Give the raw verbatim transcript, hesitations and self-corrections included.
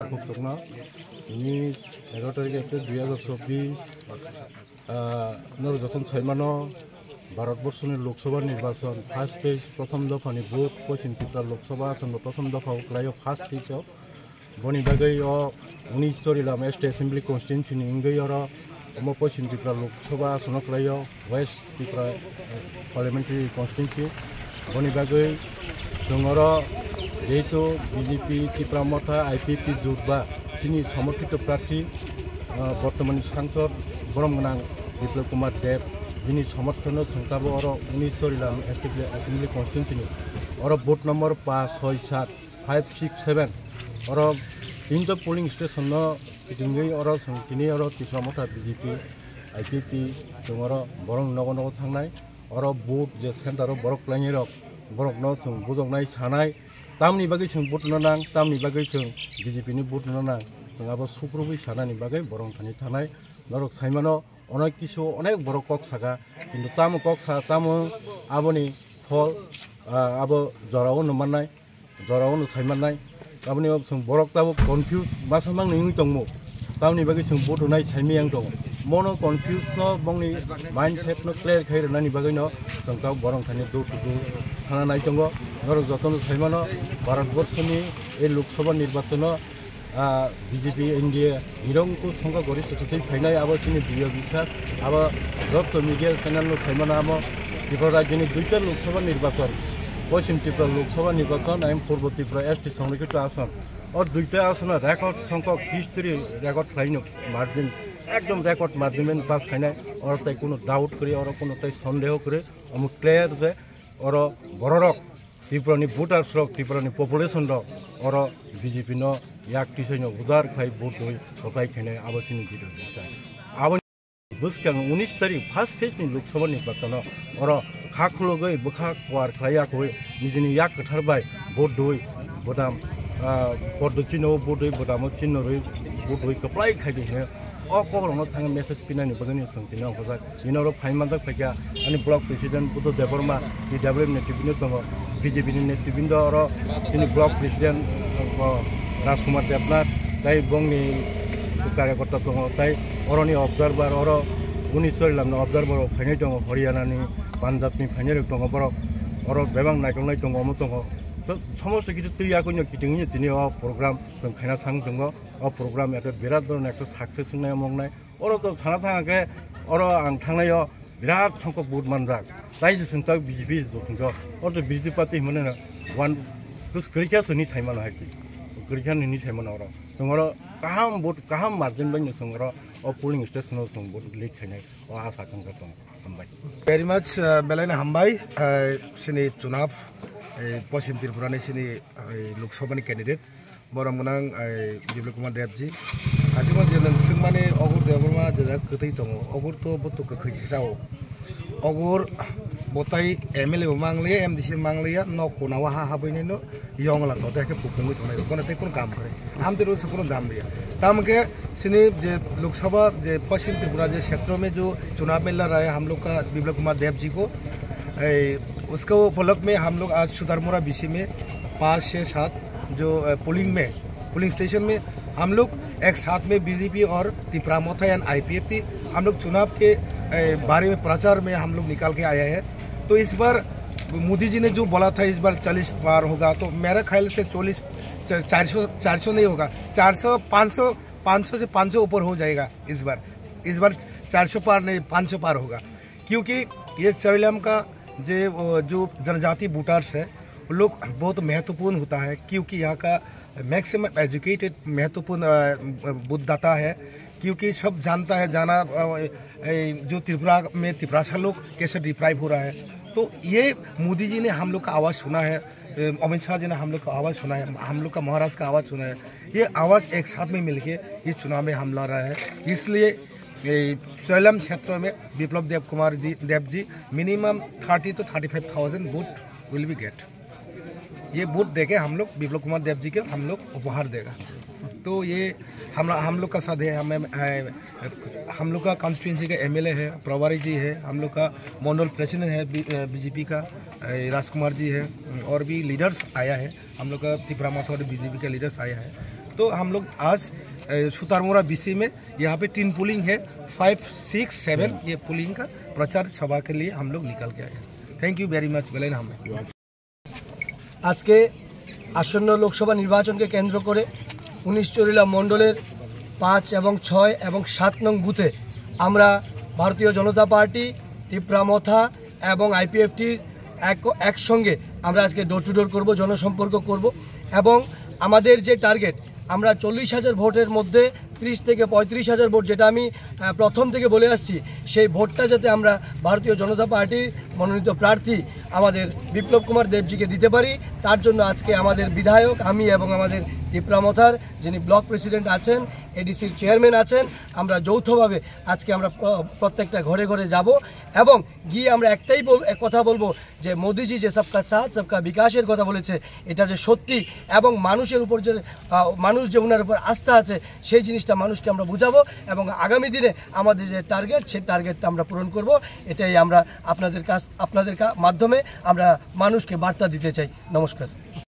Khobchokno, tini egaro tarik April dui hajar chobbish, ah, norok jotono saimano, Bharat borsoni Lok Sabha nirbachon first phase, prothom dophani vote, Poschim Tripura Lok Sabha asonbo prothom dophao khlaio first phase o. Boni bagwi o unis Chorilam State Assembly Constituency ni wngwi oro omo Poschim Tripura Lok Sabha asono khlaio West Tripura, eh, Parliamentary Constituency. Boni bagwi chwng oro jehetu B J P, Tipra Motha, I P F T jut ba chini somorthito prarthi, eh, bortomani sangsod borom gwnang Biplab Kumar Deb bini somorthono chwng tabuk oro unis Chorilam State Assembly Constituency ni oro booth number paanch, chhoi, saat, five, six, seven. Oro tinta polling station no kitingwi oro chwng tini oro Tipra Motha B J P, I P F T chwng oro borok nogo nogo thangnai. Oro vote je center o borok klainai rok, borok no chwng bujoknai sanai. Tamni bagwi chwng vote no nang, tamni bagwi chwng B J P ni vote no nang. Chwng abo sukrubwi sanani bagwi borok thani thanai. Norok saimano onek kisu onek borok kok saka, kintu tamo kok sa, tamo aboni phol, ah, abo jorao no mannai. Jorao no sai mannai. Aboni chwng borok tabuk confuse masa mangni wngwi tongmo. Tamni bagwi chwng vote rwnai saimai ang tongo. Mono confuse no bongni mindset no clear khai rwnani bagwi no chwng tabuk borok thani door to door thana nai tongo. Norok jotono saimano Bharat borsoni ei Lok Sabha nirbachono, ah, B J P N D A nirongku songkha gori sotwi phainai abo chini biyo bisa abo joto media channel no saimano amo Tripura rajyoni duita Lok Sabha nirbachon, Poschim Tripura Lok Sabha nirbachon, ayang Purbo Tripura S T Songrikito Ason. O duita asono record songkok history record khlaino margin, ekdom record margin bai pass khainai, oro tai kuno doubt kwrwi, oro kuno tai sondeho kwrwi, omo clear je oro bororok Tripura ni voters rok, Tripura ni population rok oro B J P no yak twisaino ujar khlai vote doi koplai khainai abo chini dito disa. Abo Bwskang unis tarik first phase ni Lok Sabha nirbachon o oro kha khulugwi bwkha kuar khlai ya kwi nijini yak kwthar bai vote dui bodam, ah, poddo chino vote dui bodamo chino rwi vote dui kwplai khai di hino. O kokrokno thangwi message pinani bagwi chwng tini ongkhorjak. Bini oro phai manjak phaikha ani block president Buddha Debbarma, T W F ni netribindw tongo, B J P ni netribindw oro chini block president, o, Rajkumar Debnath, tai bongni karyakarta tongo, tai oroni observer, oro unis Chorilamni observer rok phainai tongo, Haryana ni, Punjab ni phainai rok tongo borok, oro bebak naikolnai tongo, omo tongo. So, somosto kichu twi yakoino kitingwi tini o program chwng khaina thang tongo, o program ekta birat dhoroner ekta success wngnai omo wngnai. Oro to sana thang khe, oro ang thangnai o birat songkok vote manjak. Tai se sengtak B J P jothungjo. Oro to B J P party hwnmano one, bus kwrwikha soni saimano hai se. Kwrwikha nini saimano oro. Chwng oro kaham vote, kaham margin bai no chwng oro o polling station o chwng vote lead khainai. O asa chwng kha tong. Hambai. Very much, uh, belai no hambai, uh, sini chunav, eh, Poschim Tripura ni sini, eh, Lok Sabha ni candidate. Borom gwnang, ai, Biplab Kumar Debji. Aswkno je nwng swngmani Ogur Debbarma je jaga kwtwi tongo, Ogur to bwtwi kwkhwi se sao. Ogur bo tai M L A bo mangliya, M D C mangliya, nok kona o ha habwinai no yongla to, tei khe kupungwi tongnai, kono tei kono kam kwrwi. Amtwi rw se kono dam riya. Tamo khe sini je Lok Sabha, je Paschim Tripura je kshetro mein jo chunav milna raha hai hum log ka Biplab Kumar Dev ji ko, ai, uske upalakh mein hum log aaj Sudharmura B C mein पाँच छः सात जो, अ, पोलिंग में, polling station में हम लोग एक साथ में बीजेपी और तिपरा मोथा यानी आईपीएफटी हम लोग चुनाव के, अ, बारे में प्रचार में हम लोग निकाल के आया है। तो इस बार मोदी जी ने जो बोला था इस बार चालीस पार होगा, तो मेरा ख्याल से चालीस, च-, चार सौ, चार सौ नहीं होगा, चार सौ, पाँच सौ, पाँच सौ से पाँच सौ ऊपर हो जाएगा इस बार। इस बार चार सौ पार नहीं, पाँच सौ पार होगा। क्योंकि ये चौड़ीलाम का जे, वो, जो जनजाति वोटर्स है, वो लोग बहुत महत्वपूर्ण होता है, क्योंकि यहाँ का मैक्सिमम एजुकेटेड महत्वपूर्ण, अ, वोटदाता है, क्योंकि सब जानता है, जाना, अ, ए, जो त्रिपुरा में तिपरासा लोग कैसे डिप्राइव हो रहा है। तो ये मोदी जी ने हम लोग का आवाज़ सुना है, ए, अमित शाह जी ने हम लोग का आवाज़ सुना है, हम लोग का महाराज का आवाज़ सुना है। ये आवाज़ एक साथ में मिलके ये चुनाव में हम लड़ रहा है, इसलिए এই চৈলাম ক্ষেত্র মে বিপ্লব দেব কুমার জি, দেব জি, minimum thirty to thirty five thousand vote will be get। ये वोट देके हम लोग विप्लव कुमार देव जी के हम लोग उपहार देगा। तो ये हम, हम लोग का साथ है, हमें, हम लोग का कॉन्स्टिट्यूएंसी का एमएलए है, प्रभारी जी है, हम लोग का मंडल प्रेसिडेंट है बी, बीजेपी का, ए, राजकुमार जी है, और भी लीडर्स आया है, हम लोग का तिपरा मोथा और बीजेपी का लीडर्स आया है। तो हम लोग आज सुतारमोरा बीसी में यहाँ पे तीन पुलिंग है, फाइव सिक्स सेवन। ये पुलिंग का प्रचार सभा के लिए हम लोग निकल के आए। Thank you very much. বেলাইন আহমেদ। আজকে আসন্ন লোকসভা নির্বাচনকে কেন্দ্র করে উনিশ চরিলা মণ্ডলের পাঁচ এবং ছয় এবং সাত নং বুথে আমরা ভারতীয় জনতা পার্টি, তিপ্রা মথা এবং আইপিএফটির এক একসঙ্গে আমরা আজকে ডোর টু ডোর করবো, জনসম্পর্ক করব। এবং আমাদের যে টার্গেট, আমরা চল্লিশ হাজার ভোটের মধ্যে ত্রিশ থেকে পঁয়ত্রিশ হাজার ভোট, যেটা আমি প্রথম থেকে বলে আসছি, সেই ভোটটা যাতে আমরা ভারতীয় জনতা পার্টির মনোনীত প্রার্থী আমাদের বিপ্লব কুমার দেবজিকে দিতে পারি। তার জন্য আজকে আমাদের বিধায়ক, আমি এবং আমাদের তিপ্রা মথার যিনি ব্লক প্রেসিডেন্ট আছেন, এডিসির চেয়ারম্যান আছেন, আমরা যৌথভাবে আজকে আমরা প্রত্যেকটা ঘরে ঘরে যাব এবং গিয়ে আমরা একটাই কথা বলবো যে মোদিজি যে সবকা সাথ সবকা বিকাশের কথা বলেছে, এটা যে সত্যি এবং মানুষের উপর যে মানুষ যে ওনার উপর আস্থা আছে, সেই জিনিসটা মানুষকে আমরা বুঝাবো এবং আগামী দিনে আমাদের যে টার্গেট, সেই টার্গেটটা আমরা পূরণ করব। এটাই আমরা আপনাদের কাছ আপনাদের মাধ্যমে আমরা মানুষকে বার্তা দিতে চাই। নমস্কার।